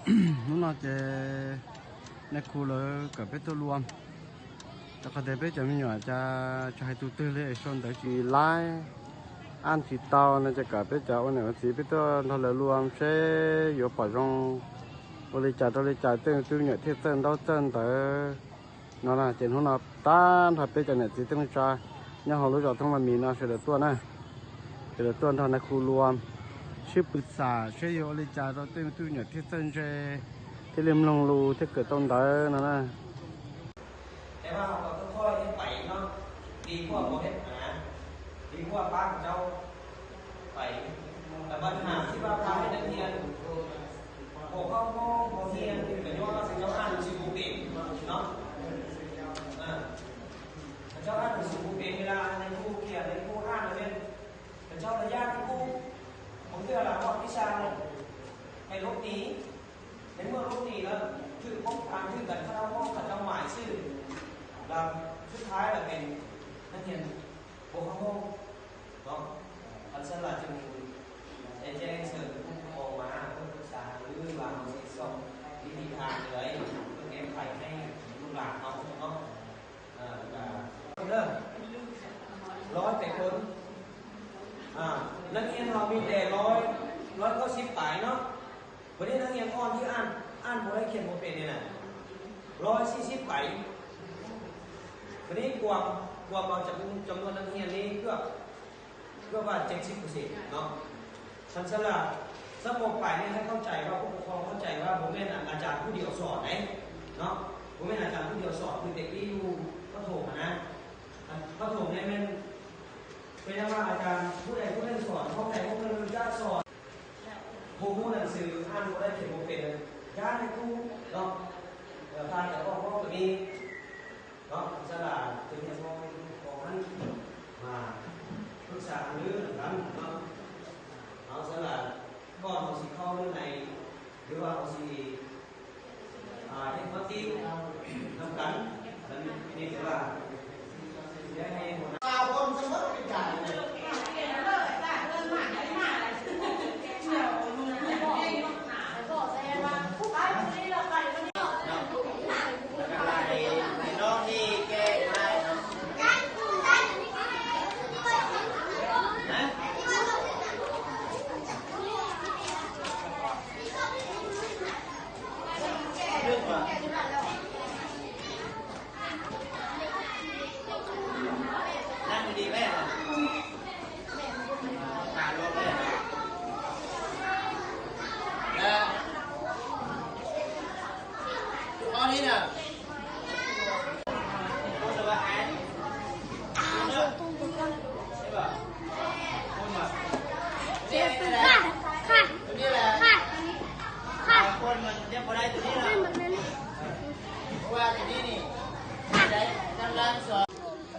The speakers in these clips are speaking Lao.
Hnub no ces nai khu lawv kar peb tuaj luam, rau qhov tias peb cov me nyuam cas tso hais tus twg li, sawv daws tsis laiv, an tsis tau no ces kar peb cov ua niam ua txiv peb tuaj nrog lawv luam seb yuav pom zoo ua li cas rau li cas, tej me tub me nyuam thiaj txawj ntaub txawj ntawv no na. Ces hnub no tag nrho peb cov niam txiv tej neej tsa nyob hauv lub zos Thoob Vaj Mis no sawv daws tuaj na, sawv daws tuaj nrog nai khu luam sib pwv xam seb yuav ua li cas rau tej me tub me nyuam thiaj txawj ntse, thiaj li mloog lus, thiaj kawm tau ntawv no na. ແຕ່ວ່າເຮົາກໍຄ່ອຍໆເຮັດໄປເນາະ ດີກວ່າບໍ່ເຮັດນະ ດີກວ່າປ້າເຈົ້າໄປ. ແຕ່ບັນຫາທີ່ວ່າພາໃຫ້ນັກຮຽນບໍ່ເຂົ້າຫ້ອງ ບໍ່ຮຽນ ກໍຍ້ອນວ່າເຂົາເຈົ້າອ່ານໜັງສືບໍ່ເປັນເນາະ ເອີ ເຂົາເຈົ້າອ່ານໜັງສືບໍ່ເປັນ. ເວລາໃຫ້ຄູຂຽນ ໃຫ້ຄູອ່ານແລ້ວແມ່ນ ເຂົາເຈົ້າລະຢ້ານຄູ ບາງເທື່ອລະຮອດວິຊາໃຫ້ຫຼົບໜີ. ໃນເມື່ອຫຼຸດໜີແລ້ວຖືກປົກຕາມຖືກກັນ ເຂົາເຈົ້າ ເຂົາເຈົ້າໝາຍຊື່ ແລ້ວສຸດທ້າຍລະເປັນນັກຮຽນບໍ່ເຂົ້າຫ້ອງເນາະ. ຄັນຊັ້ນລະຈຶ່ງໄດ້ແຈ້ງເຊີນຜູ້ປົກຄອງມາເພື່ອປຶກສາຫາລືວ່າເຮົາຊິຊອກວິທີທາງໃດເພື່ອແກ້ໄຂໃຫ້ລູກຫຼານເຮົາເນາະ. ອ່າ ກະເດີ ຮ້ອຍແປດຄົນ ອ່າ ນັກຮຽນເຮົາມີແຕ່ຮ້ອຍ ຮ້ອຍເກົ້າສິບປາຍເນາະ. ບັດນີ້ນັກຮຽນອ່ອນທີ່ອ່ານ ອ່ານບໍ່ໄດ້ ຂຽນບໍ່ເປັນນີ້ນະ ຮ້ອຍສີ່ສິບປາຍ. ບັດນີ້ກວມ ກວມເອົາຈຳນວນ ຈຳນວນນັກຮຽນນີ້ເກືອບ ເກືອບວ່າເຈັດສິບເປີເຊັນເນາະ. ຄັນຊັ້ນລະ ຊັ້ນ ມ.ປາຍນີ້ໃຫ້ເຂົ້າໃຈວ່າ ຜູ້ປົກຄອງເຂົ້າໃຈວ່າບໍ່ແມ່ນອາຈານຜູ້ດຽວສອນເດ້ເນາະ ບໍ່ແມ່ນອາຈານຜູ້ດຽວສອນ ຄືແຕ່ກີ້ຢູ່ປະຖົມຫັ້ນນະ. ປະຖົມນີ້ແມ່ນ ເປັນຫຍັງວ່າອາຈານຜູ້ໃດຜູ້ໜຶ່ງສອນ ຫ້ອງໃດຫ້ອງໜຶ່ງຈະສອນ ບໍ່ຮູ້ໜັງສື ອ່ານບໍ່ໄດ້ ຂຽນບໍ່ເປັນ ຢ້ານໃຫ້ຄູເນາະ ເອີ ພາກັນອອກນອກກໍມີເນາະ. ສະຫຼາດເປັນຮຽກຮ້ອງຂອງຫັ້ນ ມາປຶກສາຫາລືນຳກັນເນາະ. ເອົາ ສະຫຼາດ ກ່ອນເຮົາຊິເຂົ້າເລື່ອງໃນ ຫຼືວ່າເຮົາຊິ ອ່າ ເຮັດມະຕິນຳກັນ ນັ້ນນີ້ຄືວ່າ ໄດ້ໃຫ້ຫົວໜ້າ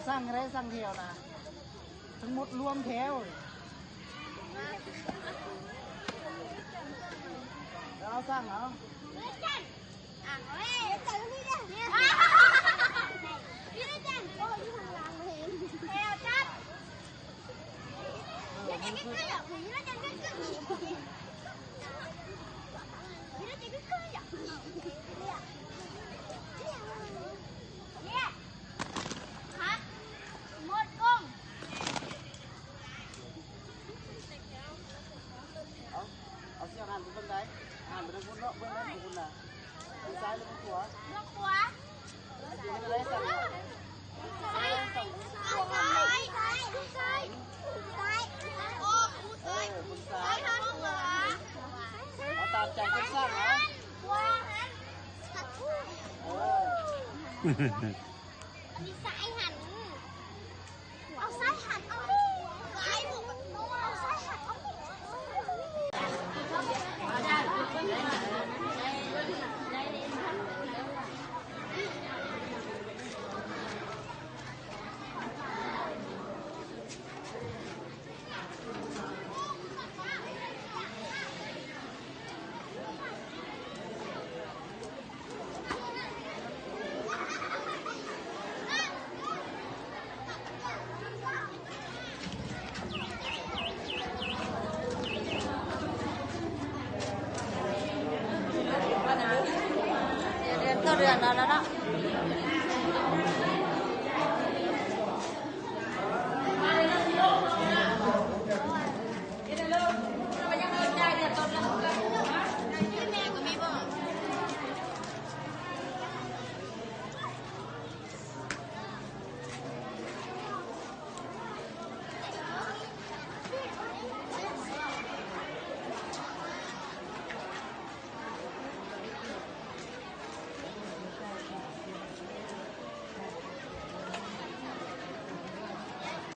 ສັ່ງໃຫ້ໄດ້ ສັ່ງແຖວນະ ທັງໝົດລວມແຖວ ແລ້ວເອົາສັ່ງເອົາ. ເອົາ ເອົາສຽງຫັນໄປເບິ່ງໃດ ຫັນໄປທາງພຸ້ນເນາະ ເບິ່ງໄດ້ທາງພຸ້ນນະ ເບິ່ງຊ້າຍຫຼືເບິ່ງຂວາ ເບິ່ງຂວາ ເອີ ຊິເຮັດຈັ່ງໃດຊັ້ນ ຊ້າຍ ຊ້າຍ ຊ້າຍ ຊ້າຍ ອອກ ເອີ ເບິ່ງຊ້າຍ ເອົາຕາມໃຈຄົນສ້າງເອົາ ຂວາຫັນ ເອີ ອັນນີ້ຊ້າຍຫັນ. ເອົາຊ້າຍຫັນ ເອົາ ເອົາຊ້າຍຫັນ ເອົາ. ເດືອນແລ້ວເນາະ